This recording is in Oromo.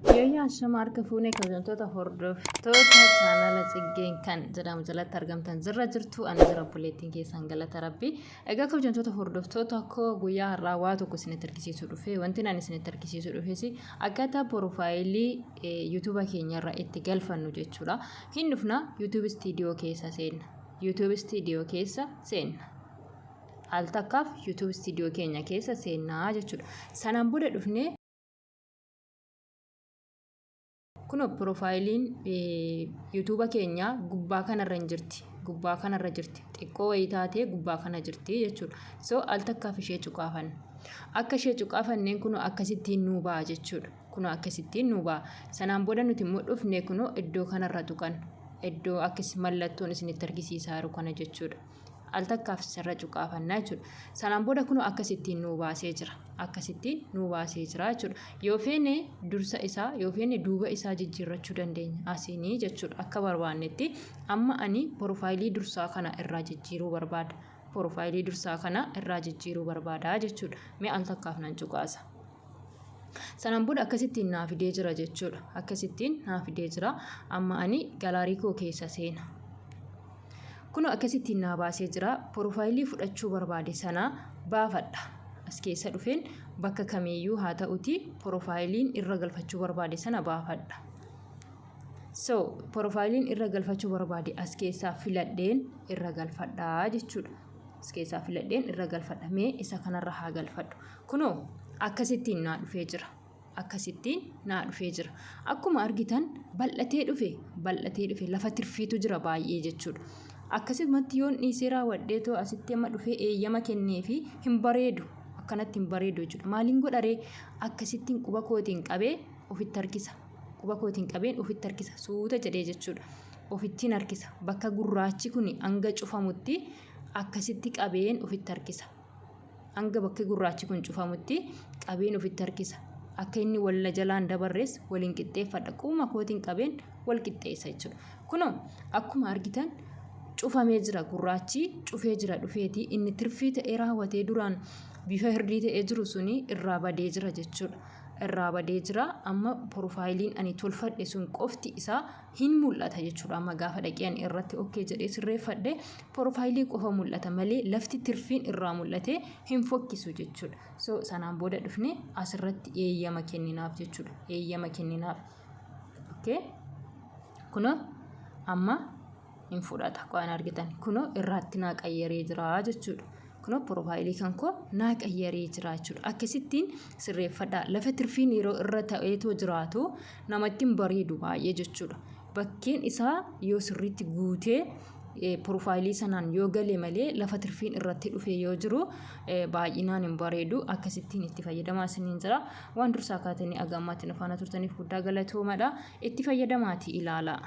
Yooyyaa ashama harka fuunee kabajamtoota hordoftoota chaanala Tsiggeen kan jedhamu jalatti argamtan jirra jirtu ani jira obboleettiin keessan galata rabbi. Egaa kabajamtoota hordoftoota koo guyyaa har'aa waa tokko isinitti argisiisuu dhufe wanti ani isinitti argisiisuu dhufes akkaataa porofaayilii yuutuuba keenyarra itti galfannu jechuudha. Hin dhufna yuutuub istiidiyoo keessa seenna. Yuutuub istiidiyoo keessa seenna. Al takkaaf yuutuub istiidiyoo keenya keessa seennaa jechuudha. Sanaan booda dhufnee kunoo piroofaayiliin yuutuuba keenya gubbaa kanarra hin jirti. Gubbaa kanarra jirti. Xiqqoo wayii taatee gubbaa kana jirti jechuudha. So al takkaaf ishee cuqaafanna. Akka ishee cuqaafanneen kunoo akkasittiin nuu ba'a jechuudha. Kunoo akkasittiin nuu ba'a. Sanaan booda nuti immoo dhufnee kunoo iddoo kanarra tuqanna. Iddoo akkas mallattoon isinitti argisiisaa jiru kana jechuudha. Al takkaaf isarra cuqaafanna jechuudha. Sanaan booda kunoo akkasittiin nuu baasee jira. Akkasittiin nuu baasee jira jechuudha. Yoo feene dursa isaa yoo feene duuba isaa jijjiirrachuu dandeenya asiinii jechuudha. Akka barbaannetti amma ani porofaayilii dursaa kana irraa jijjiiruu barbaada. Porofaayilii dursaa kana irraa jijjiiruu barbaada jechuudha. Mee al takkaaf nan cuqaasa. Sanaan booda akkasittiin naa fidee jira jechuudha. Akkasittiin naa fidee jira. Amma ani galaarii koo keessa seena. Kunoo akkasittiin naa baasee jira. Porofaayilii fudhachuu barbaade sana baafadha. As keessa dhufeen bakka kamiiyyuu haa ta'uti porofaayiliin irra galfachuu barbaade sana baafadha. So porofaayiliin irra galfachuu barbaade as keessaa filadheen irra galfadha jechuudha. As keessaa filadheen irra galfadha. Mee isa kanarra haa galfadhu. Kunoo akkasittiin naa dhufee jira. Akkasittiin naa dhufee jira. Akkuma argitan bal'atee dhufe bal'atee dhufe lafa tirfiitu jira baay'ee jechuudha. Akkasumatti yoon dhiisee raawwadhee too asitti amma dhufee eeyyama kenneefi hin bareedu. Akkanatti hin bareedu jechuudha. Maaliin godharee akkasittiin quba kootiin qabee ofitti harkisa. Quba kootiin qabeen ofitti harkisa. Suuta jedhee jechuudha. Ofittiin harkisa. Bakka gurraachi kun hanga cufamutti akkasitti qabeen ofitti harkisa. Hanga bakki gurraachi kun cufamutti qabeen ofitti harkisa. Akka inni wal na jalaan dabarres waliin qixxeeffadha. Qubuma kootiin qabeen wal qixxeessa jechuudha. Kunoo akkuma argitan cufamee jira gurraachi cufee jira dhufeeti inni tirfii ta'ee raawwatee duraan bifa hirdii ta'ee jiru suni irraa badee jira jechuudha. Irraa badee jira amma porofaayiliin ani tolfadhe sun qofti isaa hin mul'ata jechuudha. Amma gaafa dhaqee ani irratti okkee jedhee sirreeffadhe porofaayilii qofa mul'ata malee lafti tirfiin irraa mul'ate hin fokkisu jechuudha. So sanaan booda dhufne asirratti eeyyama kenninaaf jechuudha. Eeyyama kenninaaf. Okay. Kunoo amma hin fudhata waan argitan kunoo irraatti naa qayyaree jira jechuudha. Kunoo piroofaayilii kan koo naa qayyaree jira jechuudha. Akkasittiin sirreeffadhaa. Lafa tirfiin yeroo irra ta'eetoo jiraatu namatti hin bareedu baay'ee jechuudha. Bakkeen isaa yoo sirriitti guutee piroofaayilii sanaan yoo gale malee lafa tirfiin irratti dhufe yoo jiru baay'inaan hin bareedu. Akkasittiin itti fayyadamaa isiniin jira. Waan dursaa kaatanii aga ammaatti nu faana turtaniif guddaa galatoomadha. Itti fayyadamaatii ilaalaa.